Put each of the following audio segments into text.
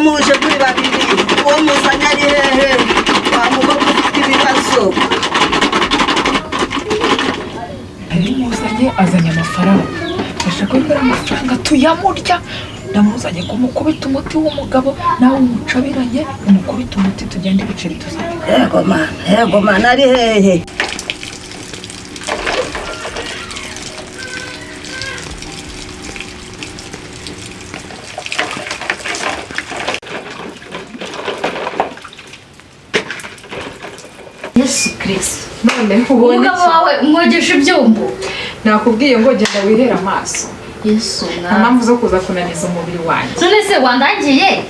Mbonye muje muri babiri, uwo muzanye ari hehe? Wa mukobwa ufite ibibazo. Muzanye azanye amafaranga, ndashaka ko ari amafaranga tuyamurya. Ndamuzanye kumukubita umuti w'umugabo, nawe umucabiranye umukubita umuti, tugende ibiceri tuzajya. Yego mana, yego mana, ari hehe? Yesu Kirisito! None ubonye Umugabo iki? wawe mwogesha ibyombo. Nakubwiye ngo genda wihere amaso. Yesu Nta mwami! mpamvu zo kuza kunaniza umubiri wanjye. None se wandangiye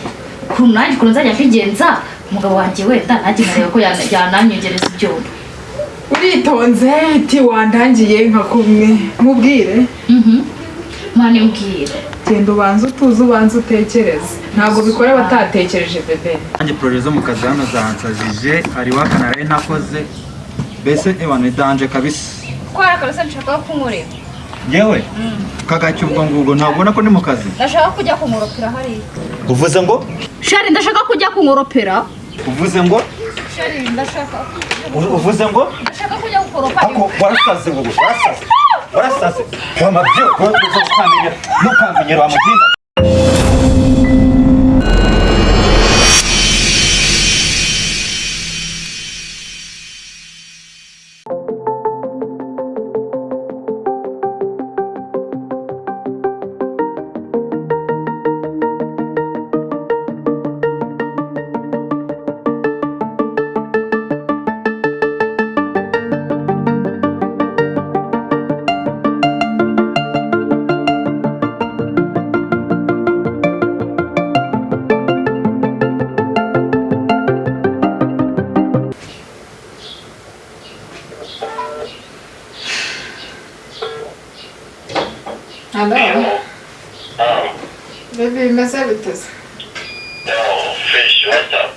ukuntu nanjye ukuntu nzajya mbigenza, umugabo wanjye wenda nanjye nkareba ko yananyogereza ibyombo? Uritonze ti wandangiye nka kumwe nkubwire. Mwana, mbwira. Genda ubanze utuze, ubanze utekereze, ntabwo bikora batatekereje, bebe. Nanjye projet zo mu kazi hano zansajije, hari wakanaraye ntakoze, mbese ewana ni danger kabisa. Kubera kabisa nshaka kunkorera. Yewe kagacyo, ubwo ngubwo ntabwo ubona ko ndi mu kazi? Ndashaka kujya kunkoropera hariya. Uvuze ngo? Chéri, ndashaka kujya kunkoropera. Uvuze ngo? Chéri, ndashaka Uvuze ngo? Ndashaka kujya gukoropa. Ako warasaze wowe, warasaze, warasaze wamabyo wowe, tuza ukamenyera ntukamenyera wa muginga. Hello baby, bimeze biteze? Yo, Fish, what's up?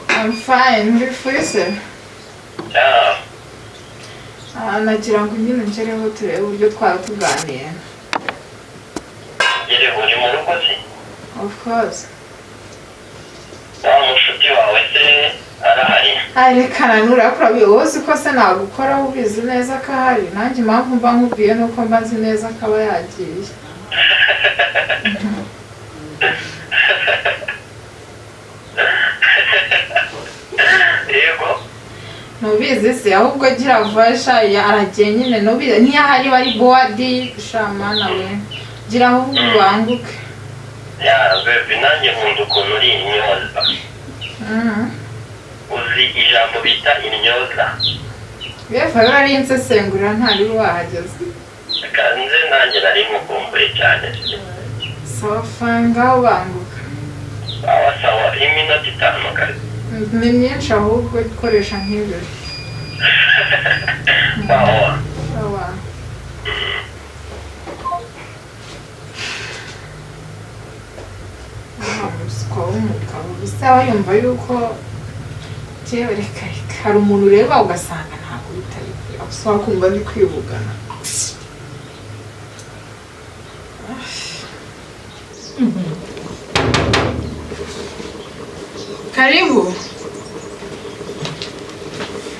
I'm fine, uri free se? Yeah. Ah, nagira ngo nyine ngereho turebe uburyo twaba tuganiye. Gere uri mu rugo se? Of course. Wa mushuti wawe se arahari? Ay, reka nanura wowe, uzi ko se nagukoraho ubizi neza ko ahari? Nanjye impamvu mba nkubwiye ni uko mba nzi neza ko aba yagiye. Yego. Ntubizi se? Ahubwo gira vuba sha, aragiye nyine, ntubizi niyo ahari bari bored sha. Mana we, gira ahubwo ubanguke. Yeah, baby, nanjye nkunda ukuntu uri intyoza. Uzi ijambo bita intyoza? Yewe, ari insesengurira ntari wahageze. Kanze nanjye nari nkukumbuye cyane. Sawa, fine, ngaho banguka. Sawa sawa, iminota 5 kare. Ni myinshi, ahubwo ikoresha nk'ibiri. Sawa. Sawa. Ah, umuswa w'umugabo bisaba yumva yuko jewe, reka reka, hari umuntu ureba ugasanga ntabwo bitari gusa wakumva ndi kwivugana. Karibu.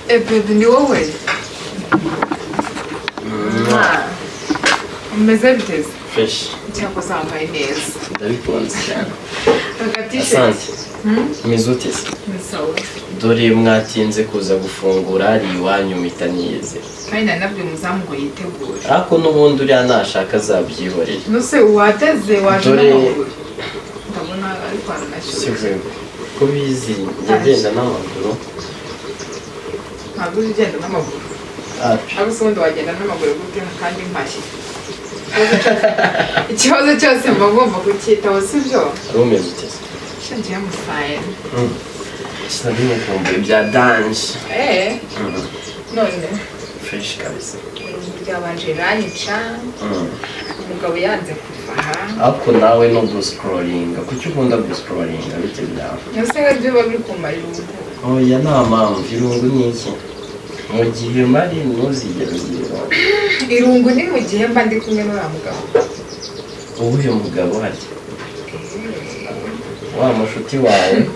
Eh baby, ni wowe? Umeze biteze? Fresh. Cyangwa wambaye neza. Ndabikunze cyane. Agatisheti. Asante. Umeze ute se? Ni sawa. Dore mwatinze kuza gufungura hari iwanyu mpita niyizera. Kandi nari nabwiye umuzamu ngo yitegure. Ariko n'ubundi uriya nashaka azabyihorera. Nuse wateze waje n'amaguru, ndabona ariko Si haranashyushye. wewe ko bizi, njya ngenda n'amaguru. Ntabwo uzi ugenda n'amaguru? Api. Ariko se ubundi wagenda n'amaguru gute kandi mpashye? Ikibazo cyose mba ngomba kucyitaho, sibyo? Wari umeze ute se? Shangiye musayeni. Sinari mukumbuye bya danger. Eh, none? Fresh kabisa. Ryabanje riranyica. Umugabo yanze kuva aha. Ariko nawe no guscrollinga, kuki ukunda guscrollinga? Bite byawe? Ese nka byo biba biri kumara irungu. Oya, nta mpamvu. Irungu ni iki? Mu gihe mari ntuzigere ugira irungu. Irungu ni mu gihe mba ndi kumwe n'uriya mugabo. Uwuhe mugabo harya? Wa mushuti wawe.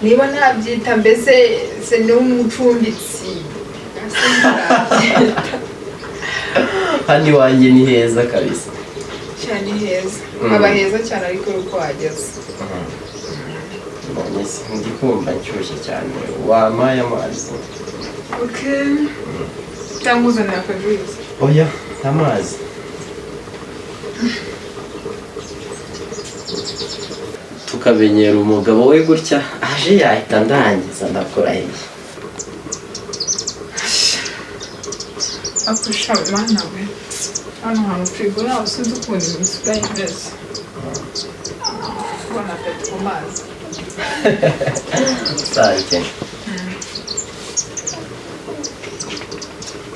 Niba nabyita mbese se ni umucumbitsi. Hano iwanjye ni heza kabisa. Cyane heza. Haba heza cyane ariko uko wageze. None se ndi kumva nshyushye cyane, wampaye amazi? Okay. Cyangwa uzanira akajuice. Oya, amazi. Tukamenyera umugabo we gutya aje yahita ndangiza ndakurahiye. Akusha mana we. Hano hantu firigo yaho sinzi ukuntu isigaye imeze. Kubona apeti ku mazi. Sante.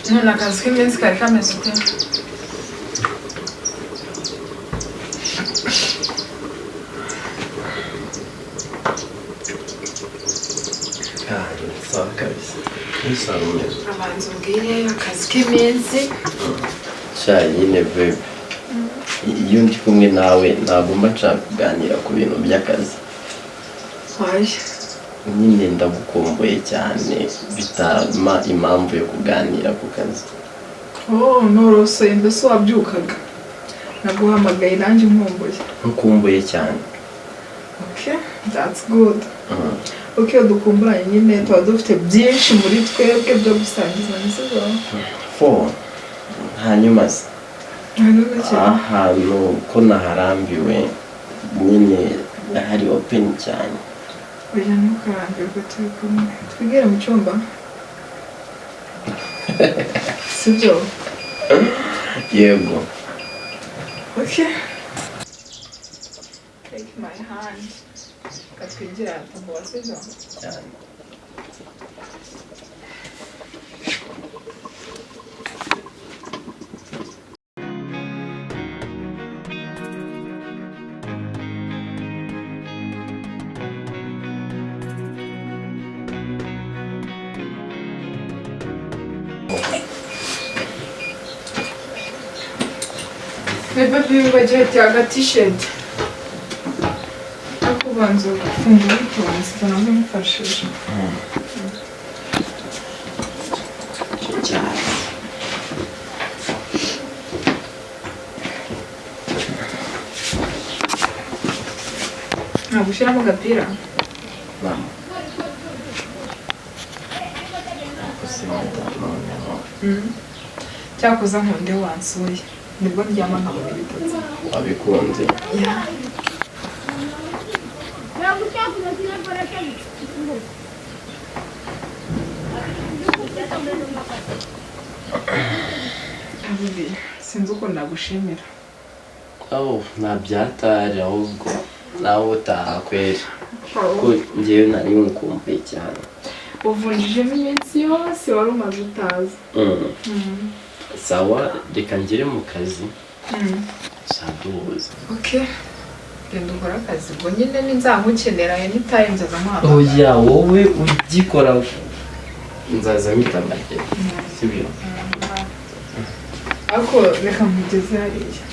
None akazi k'iminsi kari kameze ute? Ah, sawa kabisa. Ni sawa umeze. Urabanza umbwire akazi k'iminsi. Sha nyine babe. Iyo ndi kumwe nawe ntabwo mba nshaka kuganira ku bintu by'akazi. Wayi. Nyine ndagukumbuye cyane bitama impamvu yo kuganira ku kazi. Oh, norosoye mbese wabyukaga. Naguhamagaye nanjye nkumbuye. Nkumbuye cyane. Okay, that's good. Okay, dukumburanye nyine tuba dufite byinshi muri twebwe byo gusangiza sibyo? Fo. Hanyuma se ahantu ko naharambiwe nyine hari open cyane. Oya ntukarambirwe turi kumwe. Twigere mu cyumba. Sibyo? Yego. Okay. Take my hand. Katwigira tuvuga sibyo? Cyane. Bebe bibagiwe aga t-shirt. Ariko ubanza gufungura witonze ntabwo mufashije. Cyane. Ntabwo ushyiramo agapira? Cyakoze nkunde wansuye. Nibwo ndyama nkabona ibitotsi. Wabikunze. Sinzi ukuntu nagushimira. Oh, nta byatari ahubwo nawe utaha kweri. Ko njyewe nari nkumbuye cyane. Uvunjijemo iminsi yose wari umaze utazi. Sawa, reka ngere mu kazi. Saduhuza. Okay. Genda ukore akazi ubwo nyine ninzamukenera anytime nzaza muhamagara. Oya, wowe ugikora nzaza mpita sibyo? Ariko reka nkugeze hariya.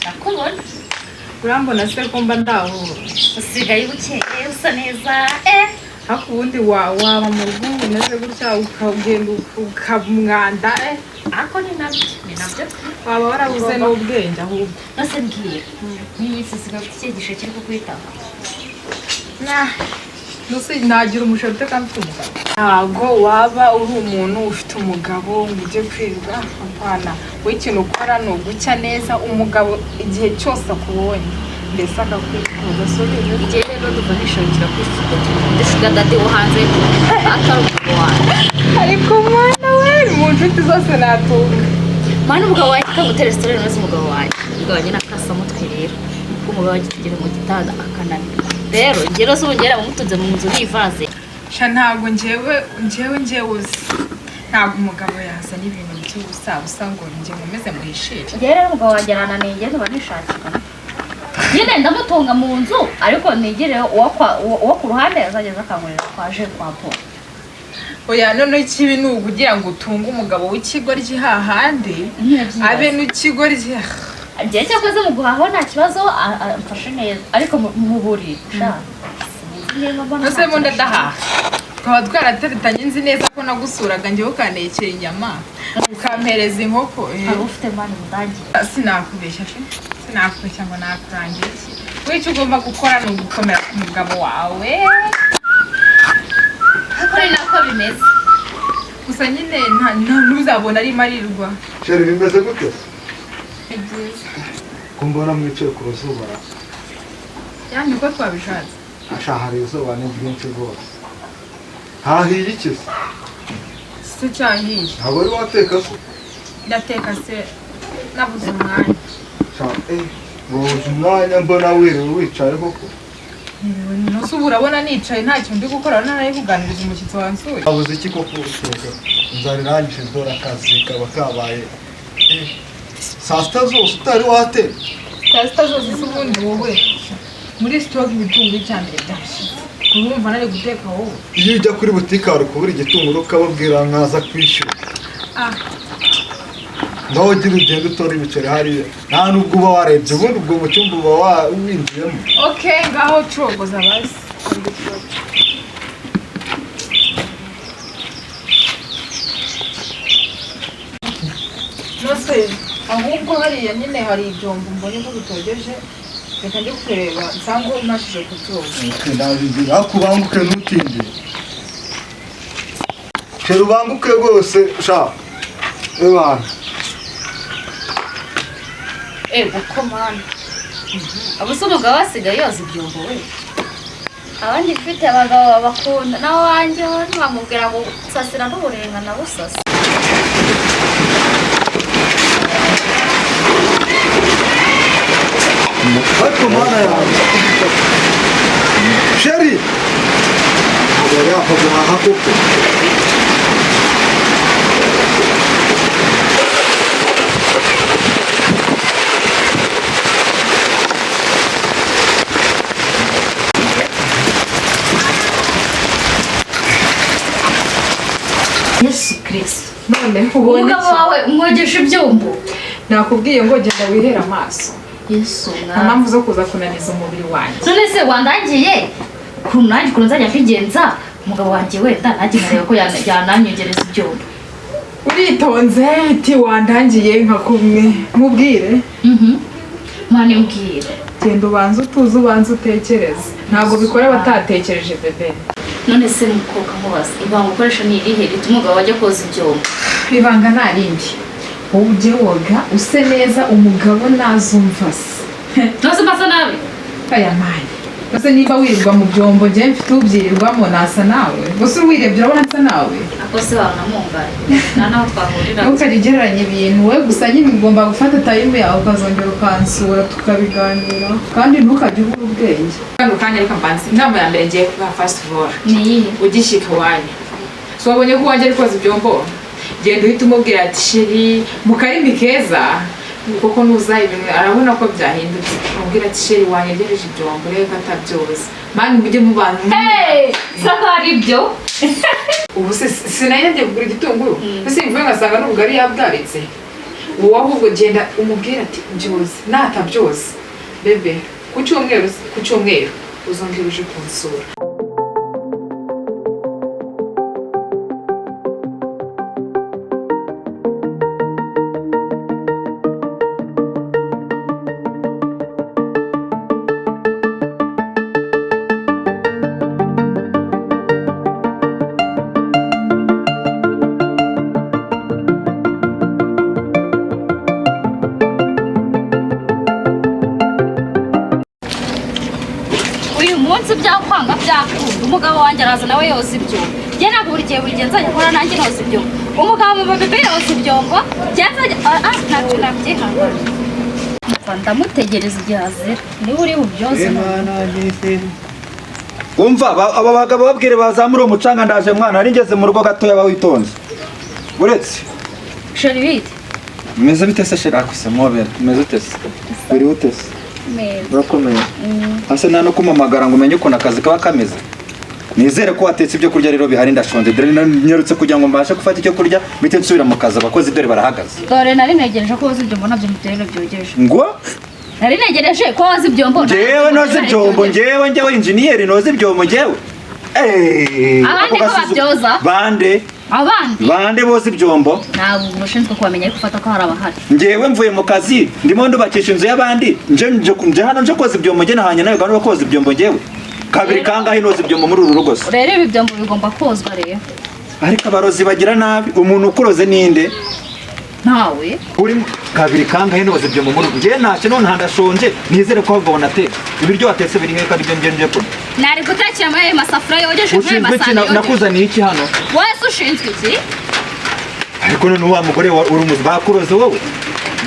Nakubona. Urambona se ko mba ndaho. Usigaye ukeye usa neza. Ariko ubundi waba mu rugo umeze gutya ukagenda ukamwanda. Ariko ni nabyo, ni nabyo. Waba warabuze n'ubwenge ahubwo. Nose mbwira. N'iminsi usigaye ufite icyigisho kiri kukwitaho. Nose nagira umushote kandi ufite umugabo. Ntabwo waba uri umuntu ufite umugabo ngo ujye kwirirwa apana. Wowe ikintu ukora ni ugucya neza umugabo igihe cyose akubonye. Mbese akakwifuza subize. Igihe rero ndumva nishakira kuri Sugar Daddy wo hanze atari umugabo wanjye. Ariko mwana we mu nshuti zose natunga. Mwana umugabo wanjye kagutera story nose umugabo wanjye. Umugabo wanjye nakasamutwe rero. Kuko umugabo wanjye tugera mu gitanda akananirwa. Rero njye rero ubungera bamutunze mu nzu n'ivaze. Sha ntabwo njyewe uzi. Ntabwo umugabo yazana ibintu by'ubusabusa ngo njye nkomeze muhishire. Njye rero umugabo wanjye arananiye njye ndumva nishakira. Nyine ndamutunga mu nzu ariko nigire uwo ku ruhande azageza akankorera kwaje kwa Paul. Oya none ikibi ni ukugira ngo utunge umugabo w'ikigoryi hahandi abe n'ikigoryi. Igihe cyakoze mu guhaha nta kibazo, amfashe neza, ariko mu buriri sha sinzi niba mbona Ese nta bundi kintu. adahaha, tukaba twarateretanye, nzi neza ko nagusuraga njyewe ukantekera inyama, ukampereza inkoko. Hari ufite mani mundangire. Sinakubeshya pe, sinakubeshya ngo nakurangira iki. Wowe icyo ugomba gukora ni ugukomera ku mugabo wawe. Ariko ni nako bimeze. Gusa nyine ntuzabona arimo arirwa. Chéri, bimeze gute? Ni byiza. Ko mbona mwicaye ku ruzuba? Yani uko twabishatse. Asha, hari izuba ni ryinshi rwose. Hahiye iki se? Se cyahiye. Ntabwo wari wateka se? Ndateka se nabuze umwanya. Sha, wabuze umwanya mbona wiriwe wicaye koko. Nose ubu urabona nicaye nta kintu ndi gukora, urabona nari kuganiriza umushyitsi wansuye. Wabuze iki koko uteka? Inzara irangije, dore akazi kaba kabaye. Saa sita zose utari wateka? Saa sita zose se ubundi wowe muri stock ibitunguru icya mbere byashize, urumva nari guteka wowe? Iyo ujya kuri butike wari kubura igitunguru ukababwira nkaza kwishyura. Ah. Naho ugira ugenda utora ibiceri hariya, nta nubwo uba warebye, ubundi ubwo mu cyumba uba winjiyemo. Okay, ngaho cogoza basi. Nose ahubwo hariya nyine hari ibyombo mbonye ko bitogeje, reka njye kureba nsanga umashije kubyoza. Ndabigira, ariko ubanguke ntutinde. Chéri, ubanguke rwose sha. Ebana. Ego ko mana, abo se umugabo asigaye yoza ibyombo we? Abandi mfite abagabo babakunda, nawe wanjye ho ntiwamubwira ngo sasira n'uburenga na busasa. Ariko mana yanjye. Chéri! Ntabwo yari yapfa guhaha koko. Yesu Kristo! None ubonye Umugabo iki? wawe umwogesha ibyombo? Nakubwiye ngo genda wihere amaso. Yesu Nta mwana! mpamvu zo kuza kunaniza umubiri wanjye. None se wandangiye ukuntu nanjye ukuntu nzajya mbigenza, umugabo wanjye wenda nanjye nkareba ko yananyogereza ibyombo? Uritonze ati wandangiye nka kumwe mubwire. Mwana, mbwira. Genda ubanze utuze, ubanze utekereze, ntabwo bikora batatekereje bébé. None se mukobwa, nkubaza, ibanga ukoresha ni irihe rituma umugabo ajya koza ibyombo? Ibanga nta rindi, wowe ujye woga use neza, umugabo nazumva se. Ntuzi mbasa nabi. Aya mani, gusa niba wirirwa mu byombo, njye mfite ubyirirwamo, nasa nawe? Gusa uwirebye urabona nsa nawe? Ako se wanamungana, nta naho twahurira. Ntukajya ugereranya ibintu we. Gusa nyine ugomba gufata time yawe ukazongera ukansura tukabiganira, kandi ntukajye ubura ubwenge kano kanya. Reka mbanze inama ya mbere ngiye kubaha. First of all, Ni iyihe? Ugishyika iwanyu, so wabonye ko uwanjye ari koza ibyombo, genda uhita umubwira ati chéri, mu karimi keza kuko nuza ibintu arabona ko byahindutse, umubwira ati chéri, wanyegereje ibyombo rero ko atabyoza. Mani mujye mubana. Hey, sako ari ibyo. Ubu se sinari kugura igitunguru ese mvuye ngasanga n'ubugari yabwaritse? Wowe ahubwo genda umubwire ati byoze, natabyoza bébé, ku cyumweru uzongera uje kunsura. Uyu munsi byakwanga byakunda, umugabo wanjye araza nawe yoza ibyombo. Njye ntabwo buri gihe nzajya nkora nanjye noza ibyombo, umugabo mu bébé yoza ibyombo, njye nzajya ntabwo nabyihangana. Ndamutegereza igihe azira, niba uri bubyoze none. Umva, aba bagabo babwire bazamure umucanga, ndaje mwana, nari ngeze mu rugo gatoya, bawitonze uretse. Chéri, bite? Meze bite se chéri? Akuse mobera, meze ute se? Uri ute se? Neza. Urakomeye? Ase nta no kumamagara ngo umenye ukuntu akazi kaba kameze. Nizere ko watetse ibyo kurya rero bihari, ndashonje. Dore nyarutse kugira ngo mbashe gufata icyo kurya, mpite nsubira mu kazi, abakozi dore barahagaze. Dore nari ntegereje ko woza ibyombo, nabyo muterero byogeje. Ngo? Nari ntegereje ko woza ibyombo. Njyewe noza ibyombo? Njyewe injeniyeri noza ibyombo njyewe? Eh, Abandi ako ko babyoza? Bande? Abandi. Bande boza ibyombo? Ntabwo ushinzwe kubamenya, ariko ufata ko hari abahari. Njyewe mvuye mu kazi, ndimo ndubakisha inzu y'abandi, nje hano nje koza ibyombo. Njye nahanye nawe gahunda yo koza ibyombo njyewe? Kabiri kangahe noza ibyombo muri uru rugo se? Rero ibi byombo bigomba kozwa rero. Ariko abarozi bagira nabi. Umuntu ukuroze ninde? Ntawe. Uri kabiri kangahe noza ibyombo muri uru? Njyewe ntacyo none ndashonje. Nizere ko ahubwo wanateka ibiryo. Watetse biri hehe? Kandi ibyo ngiye kurya. Nari gutekera muri ayo masafuriya yogeje, muri ayo Ushinzwe iki? masahani yogeje. Nakuzaniye iki hano? Wowe se ushinzwe iki? Ariko none wa mugore uri umuzi, bakuroze wowe.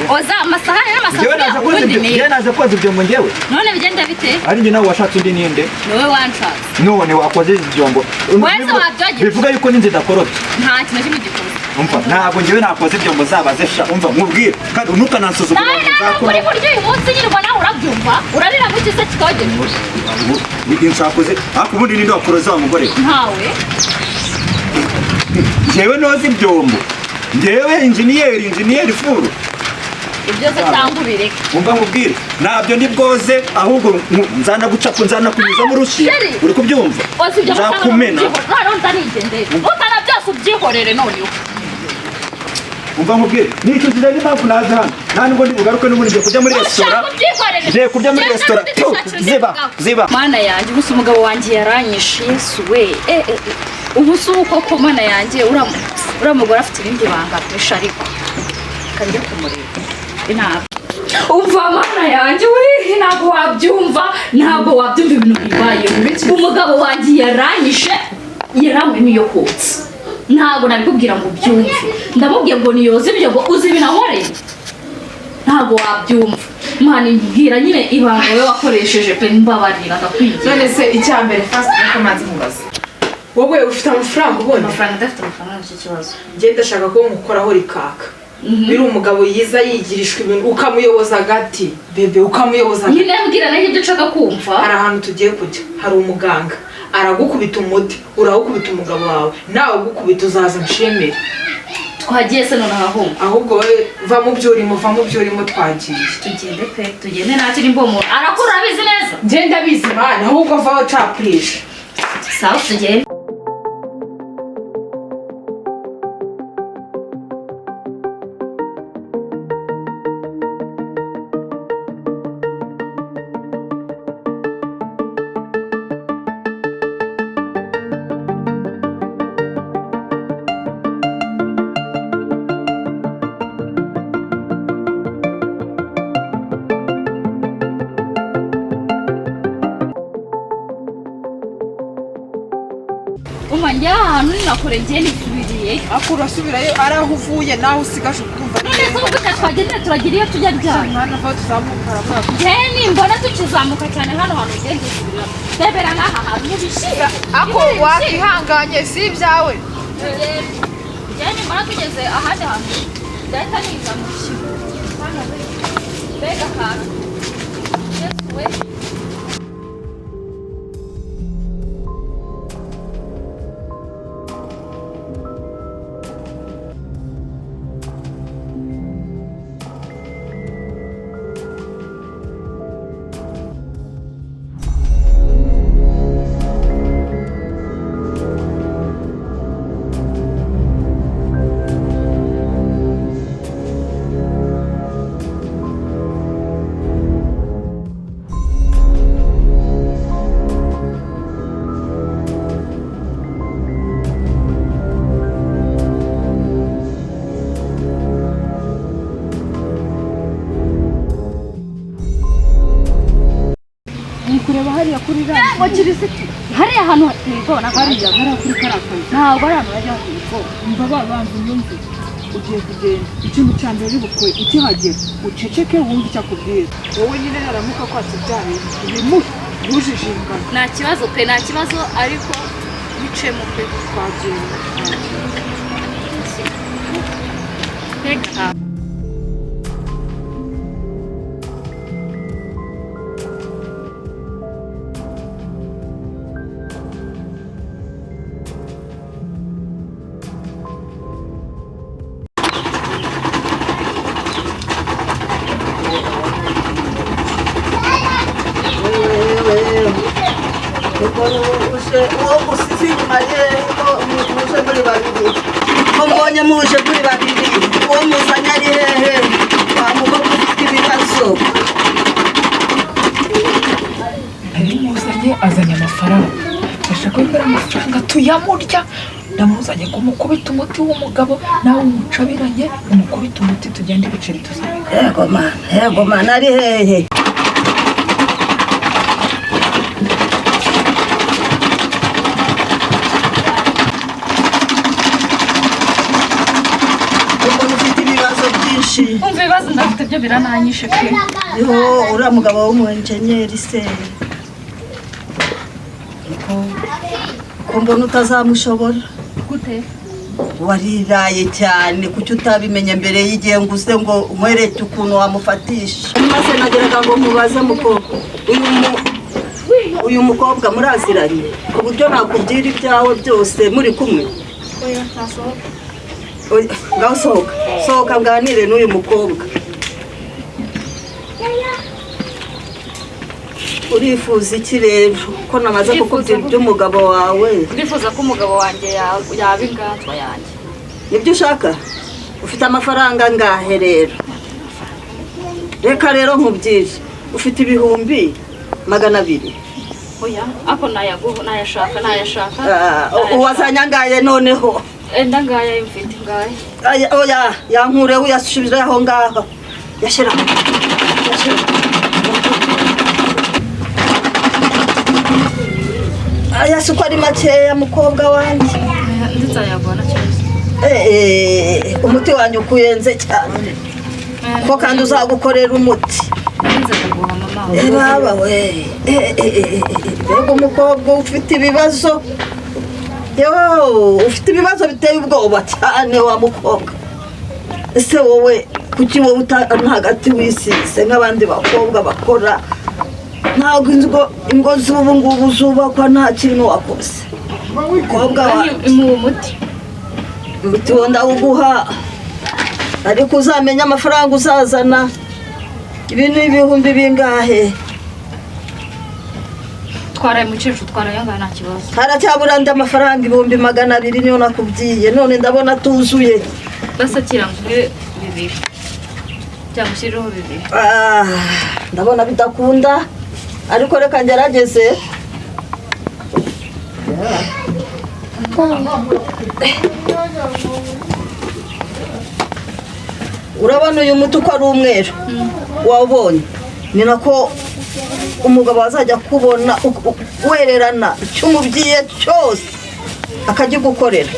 Oza amasahani Njyewe n'amasafuriya naje koza ubundi ibyo, ni njyewe naje koza ibyombo njyewe? None bigenda bite? Ari njye nawe washatse undi ninde? Ni wowe wanshatse. None wakoze ibyombo? Wese wabyogeje. Bivuga yuko n'inzu idakorotse. Nta kintu na kimwe gikoze. Umva, ntabwo njyewe nakoze ibyombo. Zabaze sha. Umva nkubwire, kandi ntukanansuzugure. Nawe ntabwo uri buryo uyu munsi nyirwa, nawe urabyumva, urarira mu cyise kikogeje. Nshakoze ariko ubundi ninde wakuroze wa mugore we? Ntawe. Njyewe noza ibyombo njyewe, injeniyeri furu? Ibyo se cyangwa ubireke. Umva nkubwire, ntabyo ndi bwoze, ahubwo nzanagucapa, nzanakunyuzamo urushi. Sheri! Uri kubyumva? Oza ibyo. Nzakumena. Noneho ndanigendeye, utana byose ubyihorere noneho. Umva nkubwire, nicujije n'impamvu naje hano. Nta nubwo ndi bugaruke n'ubundi, ngiye kujya muri resitora. Ushaka ubyihorere. Ngiye kurya muri Genda resitora. undi Tu, dushakira undi ziba mugabo. Ziba. Mana yanjye, ubu se umugabo wanjye yaranyishe? Yesu we! Eh, eh, eh. Ubu se ubu koko, mana yanjye, uriya mugore afite irindi banga pesha, ariko kanjye kumureba ntabwo. Umva mana yanjye we, ntabwo wabyumva, ntabwo wabyumva ibintu bibayeho. Umugabo wanjye yaranyishe, yaranywemo iyo kotsa. Ntabwo nabikubwira ngo ubyumve. Ndamubwiye ngo niyoze ibyo, ngo uzi ibintu ankoreye, ntabwo wabyumva. Mwana, mbwira nyine ibanga wowe wakoresheje pe, mbabarira ndakwigira. None se icya mbere, first nuko manzi mubaza, wowe ufite amafaranga ubundi? Amafaranga, ndafite amafaranga, nicyo kibazo. Njye ndashaka ko ngukoraho rikaka. Biri umugabo yiza yigirishwa ibintu, ukamuyoboza agati bebe, ukamuyoboza agati. Nyine mbwira nanjye ibyo nshaka kumva. Hari ahantu tugiye kujya, hari umuganga aragukubita umuti, urawukubita umugabo wawe, nawe ugukubita uzaza nshimire. Twagiye se noneho ahubwo? Ahubwo wowe va mu byo urimo, va mu byo urimo, twagiye. Tugende pe, tugende, ntacyo nimba umuntu arakura abizi neza. Njye ndabizi mwana, ahubwo vaho capurisha. Sawa, tugende. Umva, njye aha hantu ni nakure, njye nisubiriye. Ariko urasubirayo ari aho uvuye naho usigaje ukumva. None se ubwo twagenda turagira iyo tujya ryari? Mwana, vaho tuzamuka haravuga. Njye nimbona tukizamuka cyane hano hantu, njye ndisubira rebera nk'aha hantu mubishira. Ako wakihanganye, si ibyawe. Njye nimbona tugeze ahandi hantu ndahita niza mu kigo. Hano we, mbega ahantu! Yesu we! Ni kureba hariya kuri iriya Ngo kirisitu, hariya hantu hateye ubwoba ntabwo hariya hariya kuri kariya kazu. Ntabwo ari ahantu hajya hateye ubwoba. Umva, babanza unyumve. Ugiye kugenda, ikintu cya mbere uri bukore ukihagera, uceceke wumve icyo akubwira. Wowe nyine naramuka kwatse bya bintu ubimuhe ntujijingane. Nta kibazo pe, nta kibazo, ariko bicemo pe. Twagiye. Mbega ahantu! Uwo usize inyuma ari hehe ko muje muri babiri? Ko mbonye muje muri babiri, uwo muzanye ari hehe? Wa mukobwa ufite ibibazo. Muzanye azanye amafaranga, ndashaka ko ari amafaranga tuyamurya. Ndamuzanye ngo mukubite umuti w'umugabo, nawe umucabiranye umukubite umuti, tugende ibiceri tuzabika. Yego mana, yego mana, ari hehe? Umuntu ufite ibibazo byinshi. Umva, ibibazo ndafite byo birananyishe pe. Yo, uriya mugabo w'umu-enjeniyeri se, ko mbona utazamushobora? Gute? Wariraye cyane. Kuki utabimenye mbere y'igihe ngo uze ngo nkwereke ukuntu wamufatisha? Maze nageraga ngo mubaze, mukobwa, uyu mukobwa muraziranye ku buryo nakubwira ibyawe byose muri kumwe? Oya, ntasohoka. Oya, ngaho sohoka, sohoka nganire n'uyu mukobwa. Urifuza iki rero, ko namaze kukubwira iby'umugabo wawe? Ndifuza ko umugabo wanjye yaba inganzwa yanjye. Nibyo ushaka? Ufite amafaranga angahe rero? Reka rero nkubwire, ufite 200,000? Oya, ako nayaguha, nayashaka, nayashaka. Ah, uwazanye angahe noneho? Enda ngaya ayo mfite ngaya. Aya, oya, yankure uyasubire aho ngaho, yashyira, yashyira. Aya si uko ari makeya, mukobwa wanjye? Ndetse ayabona cyose. Umuti wanjye ukuyenze cyane ko kandi uzagukorera umuti. Ndetse ndaguha mama. Baba we, mbega umukobwa ufite ibibazo! Yo, ufite ibibazo biteye ubwoba cyane, wa mukobwa. Ese wowe kuki wowe nta gati wisize nk'abandi bakobwa bakora? Ntabwo ingo z'ubu ngubu zubakwa nta kintu wakoze, mukobwa wa. Imuha umuti. Umuti wo ndawuguha, ariko uzamenya amafaranga uzazana. Ibi ni ibihumbi bingahe? Twaraye mukecuru, twaraye angana, nta kibazo. Haracyabura andi amafaranga 200,000, niyo nakubwiye, none ndabona atuzuye. Basakira nguhe bibiri cyangwa ushyirireho bibiri. Ah, ndabona bidakunda, ariko reka ngerageze. Urabona uyu muti uko ari umweru wawubonye, ni nako umugabo azajya kubona wererana icyo umubwiye cyose akagigukorera.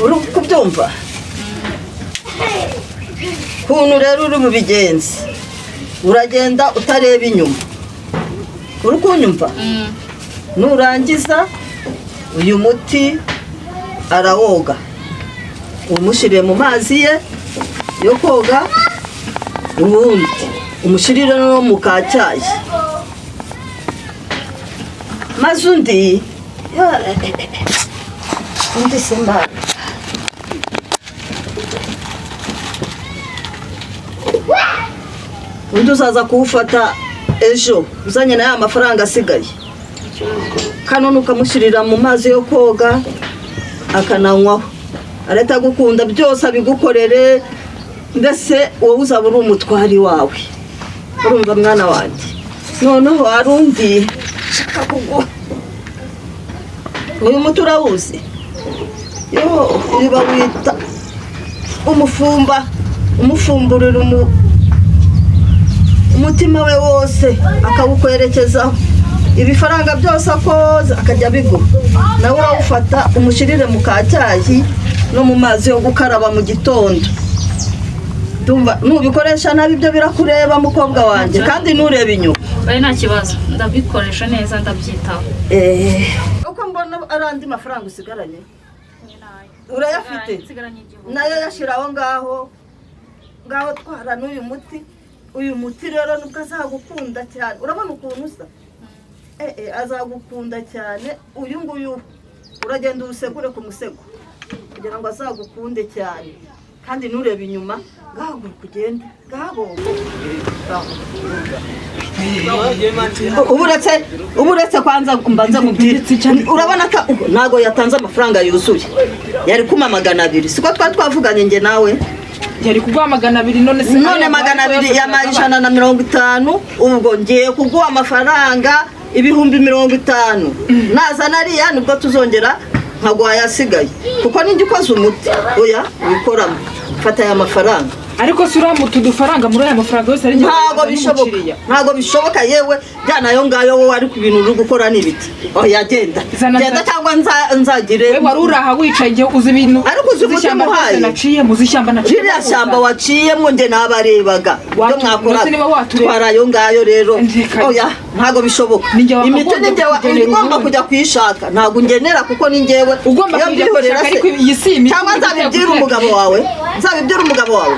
Uri kubyumva kuntu rero uri bubigenze? Uragenda utareba inyuma, uri kunyumva? Nurangiza uyu muti arawoga, umushyiriye mu mazi ye yo koga, ubundi umushyirire no mu kacyayi, maze undi undi se mbana undi uzaza kuwufata ejo uzanye na ya mafaranga asigaye. Kano nukamushyirira mu mazi yo koga akananywaho, arahita agukunda, byose abigukorere, mbese wowe uzaba uri umutwari wawe. Urumva mwana wanjye? Noneho hari undi nshaka kuguha. Uyu muti urawuzi? Yo, uyu bawita umufumba, umufumburira umutima we wose akawukwerekezaho, ibifaranga byose akoza akajya abiguha. Nawe urawufata umushyirire mu kacyayi no mu mazi yo gukaraba mu gitondo. Ndumva nubikoresha nabi ibyo birakureba, mukobwa wanjye, kandi nturebe inyuma. Oya, nta kibazo, ndabikoresha neza, ndabyitaho. Uko mbona ari andi mafaranga usigaranye, urayafite? Nsigaranye 1000. Nayo yashyira aho ngaho. Ngaho twara n'uyu muti. Uyu muti rero nubwo azagukunda cyane, urabona ukuntu usa, azagukunda cyane. Uyu nguyu uragenda uwusegure ku musego kugira ngo azagukunde cyane, kandi nturebe inyuma. Ngahaguruka ugende, ngahaguruka. Ubu uretse kwanza mbanza mubwire, urabona ko ntago yatanze amafaranga yuzuye, yari kuma 200, siko twari twavuganye njye nawe? Yari kuguha 200, none se? None 200 yampaye 150. Ubwo ngiye kuguha amafaranga 50,000, nazana ariya nibwo tuzongera nkaguha ayasigaye, kuko ninjye ukoze umuti. Oya, wikoramo, fata aya mafaranga. Ariko si uramuta udufaranga muri aya mafaranga yose ari njye Ntabwo wazanye bishoboka. umukiriya. Ntabwo bishoboka yewe, jyana ayo ngayo wowe, ariko ibintu uri gukora ni ibiki? Oya, genda. Zana. Genda cyangwa nzagire. We wari uri aha wicaye igihe uzi ibintu. Ariko uzi umutima ishyamba ryose uhaye? naciyemo, uzi ishyamba naciyemo. Ririya shyamba waciyemo njye nabarebaga ibyo Nose niba mwakoraga. watureba. Twara ayo ngayo rero. Ndeka. Oya, ntabwo bishoboka. Ninjye wakagombye Imiti ninjye kukugenera ugomba ubundi. kujya kuyishaka, ntabwo ungenera kuko ni njyewe. Ugomba Iyo kujya mbyihorera kuyishaka, se- ariko iyi si imiti Cyangwa uri nzabibwira guteka. umugabo wawe, nzabibwira umugabo wawe.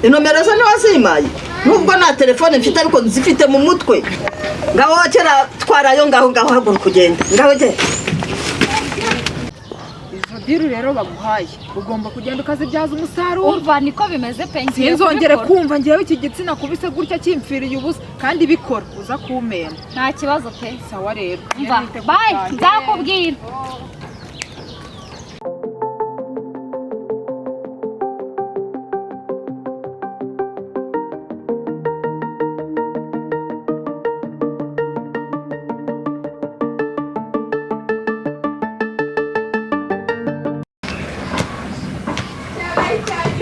Inomero ze ntiwazimpaye, nubwo nta telefone mfite ariko nzifite mu mutwe. Ngaho kera, twara ayo ngaho, ngaho haguruka ugenda, ngaho genda. Izo deal rero baguhaye ugomba kugenda ukazibyaza umusaruro. Umva, niko bimeze pe, ngiye Sinzongere kubikora. kumva ngewe iki gitsina kubise gutya kimfiriye ubusa, kandi bikora uza kumena. Nta kibazo pe. Sawa rero. Umva, bye, nzakubwira.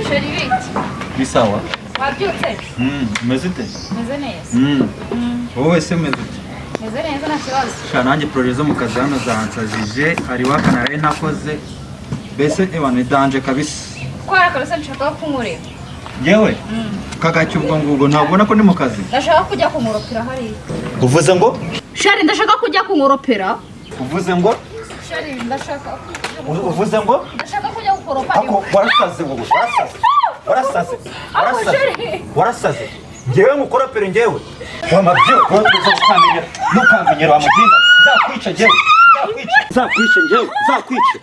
Chéri, bite? Ni sawa. Wabyutse? Umeze ute? Meze neza. Wowe se umeze ute? Meze neza, nta kibazo. Sha, nanjye projet zo mu kazi hano zansajije, hari wakanaraye ntakoze, mbese ewa ni danger kabisa. Ko hari akantu se nshaka kunkorera? Yewe kagacyo, ubwo ngubwo ntabwo ubona ko ndi mu kazi? Ndashaka kujya kunkoropera hariya. Uvuze ngo? Chéri, ndashaka kujya kunkoropera. Uvuze ngo? Chéri, ndashaka Uvuze ngo? Ndashaka kujya gukoropa. Ako warasaze wowe, warasaze, warasaze, warasaze, warasaze! Ngewe ngukoropere? Ngewe wamabyo ntukamenyera, ntukamenyera wa muginga, nzakwica ngewe, nzakwica, nzakwica ngewe, nzakwica.